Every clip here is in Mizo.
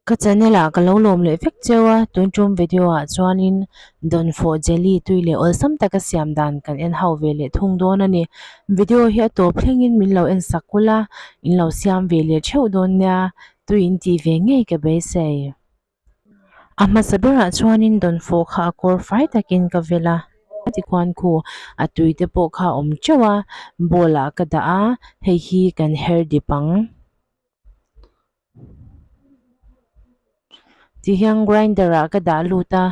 Ka channel ah ka lo lawm leh vek cheu a, tun tum video ah chuanin dawnfawh jelly tui leh awlsam taka siam dan kan en ho ve leh thung dawn a ni. Video hi a tawp thlengin min lo en sak ula, in lo siam ve leh theuh dawn nia, tui in tih ve ngei ka beisei. A hmasa berah chuanin dawnfawh kha a kawr fai takin ka vel a, tikhuan khu a tui te pawh kha a awm teuh a, bowl ah ka dah a, hei hi kan her dip ang. Ti hian grinder ah ka dah lut a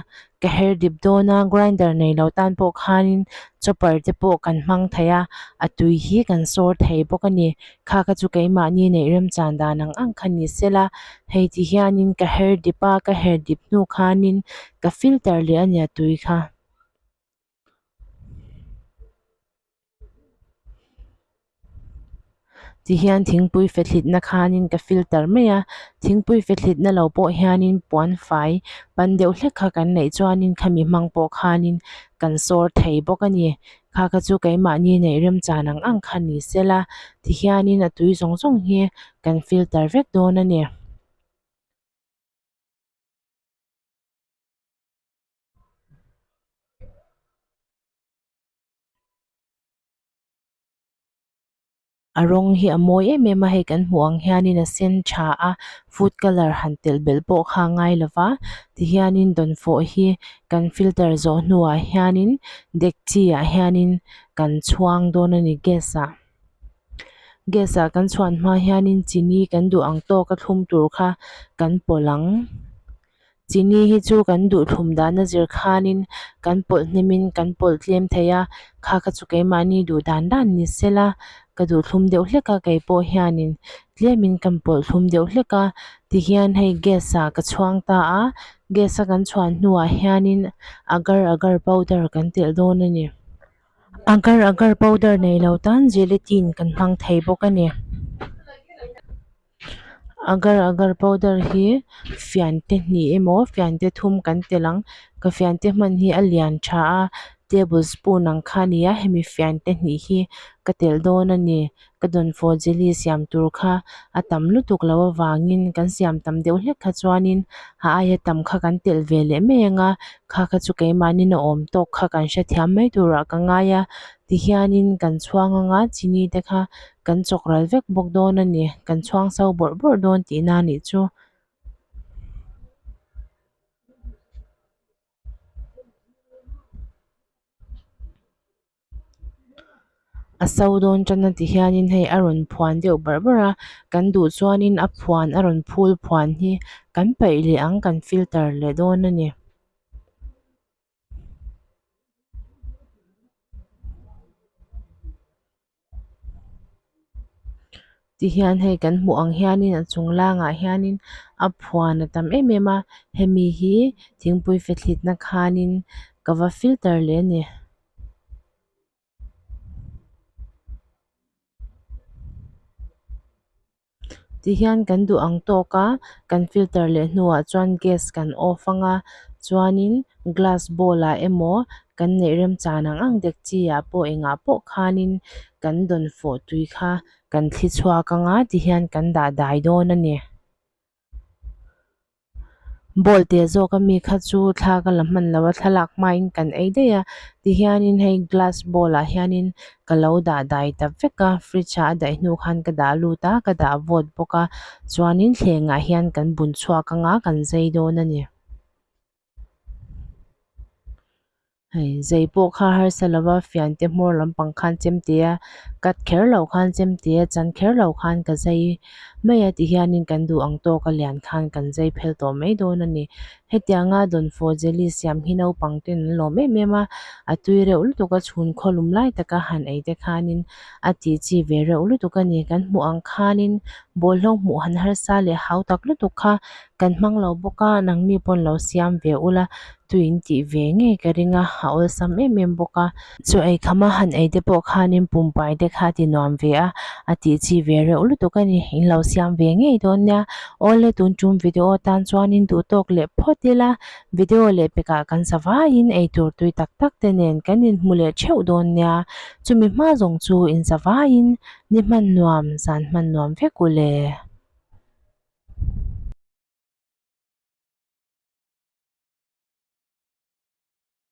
ka her dip dawn a grinder nei lo tan pawh khanin chopper te pawh kan hmang thei a a tui hi kan sawr thei bawk a ni kha kha chu keimahni neih remchan dan ang ang kha ni se la hei ti hianin ka her dip a ka her dip hnu khanin ka filter leh a nia tui kha. Tihian thingpui fethlitna khanin ka filter mai a thingpui fethlitna lo pawh hianin puan fai pan deuh hlek kha kan neih chuanin khami hmang pawh khanin kan sawr thei bawk a ni kha kha chu keimahni neih remchan ang ang kha ni sela tihianin a tui zawng zawng hi kan filter vek dawn a ni. A rawng hi a mawi em em a hei kan hmuh ang hianin a sen tha a food colour han telh belh pawh kha a ngai lo va tihianin dawnfawh hi kan filter zawh hnuah hianin dekchi ah hianin kan chhuang dawn a ni gas ah gas ah kan chhuan hma hianin chini kan duh ang tawk a thlum tur kha kan pawlh ang. Chini hi chu kan duh thlum dan a zir khanin kan pawlh hnimin kan pawlh tlem thei a, kha kha chu keimahni duh dan dan ni sela ka duh thlum deuh hlek a keipawh hianin tlemin kan pawlh thlum deuh hlek a tihian hei gas ah ka chhuang ta a gas a kan chhuan hnuah hianin agar agar powder kan telh dawn a ni. Agar agar powder nei lo tan gelatin kan hmang thei bawk a ni. Agar agar powder hi fian te hnih emaw fian te thum kan telh ang ka fian te hman hi a lian tha a table spoon ang kha a ni a hemi fian te hnih hi ka telh dawn a ni ka dawnfawh jelly siam tur kha a tam lutuk loh avangin kan siam tam deuh hlek kha chuanin a aia tam kha kan telh ve leh mai ang a kha kha chu keimahni a awm tawk kha kan hrethiam mai turah ka ngai a tihianin kan chhuang anga chini te kha kan chawk ral vek bawk dawn a ni kan chhuang so bawrh bawrh dawn tihna a nih chu. A so dawn tan a ti hianin hei a rawn phuan deuh barh barh a kan duh chuanin a phuan a rawn phul phuan hi kan paih leh ang kan filter leh dawn a ni. Tihian hei kan hmuh ang hianin a chung langah hianin a phuan a tam em em a hemi hi thingpui fethlitna khanin ka va filter leh a ni. Tihian kan duh ang tawk a kan filter leh hnuah chuan gas kan off anga chuanin glass bowl ah emaw kan neih remchan ang ang dek chi ah pawh engah pawh khanin kan dawnfawh tui kha kan thli chhuak anga tihian kan dah dai dawn a ni. Bowl teh zawk ami kha chu thla ka la hman lo a thlalak hmain kan ei daih a tihianin hei glass bowl ah hianin ka lo dah dai ta vek a fridge ah a daih hnu khan ka dah lut a ka dah vawt bawk a chuanin thleng ah hian kan bun chhuak anga kan zai dawn a ni. Hei zei pawh kha harsa lova fiante hmawr lampang khan chemte a cut kher loh khan chemte a chan kher loh khan ka zai mai a ti hianin kan duh ang tawk a lian khan kan zai phel tawh mai dawn a ni. Hetianga dawnfawh jelly siam hi naupang ten an lawm em em a, a tui reuh lutuk a chhun khawlum lai taka han ei te khanin a tih chi ve reuh lutuk a ni. Kan hmuh ang khanin bawlhlo hmuh han harsa leh hau tak lutuk kha kan hmang lo bawk a nangni pawn lo siam ve ula tui in tih ve ngei ka ring a a awlsam em em bawk a. Chaw ei kham a han ei te pawh khanin pumpai te kha a ti nuam ve a a tih chi ve reuh lutuk a ni in lo siam ve ngei dawn nia. Awle tun tum video tan chuanin duh tawk leh phawt ila video leh pekah kan za vaiin ei tur tui tak tak te nen kan inhmu leh theuh dawn nia chumi hma zawng chu in za vaiin ni hman nuam zan hman nuam vek u le.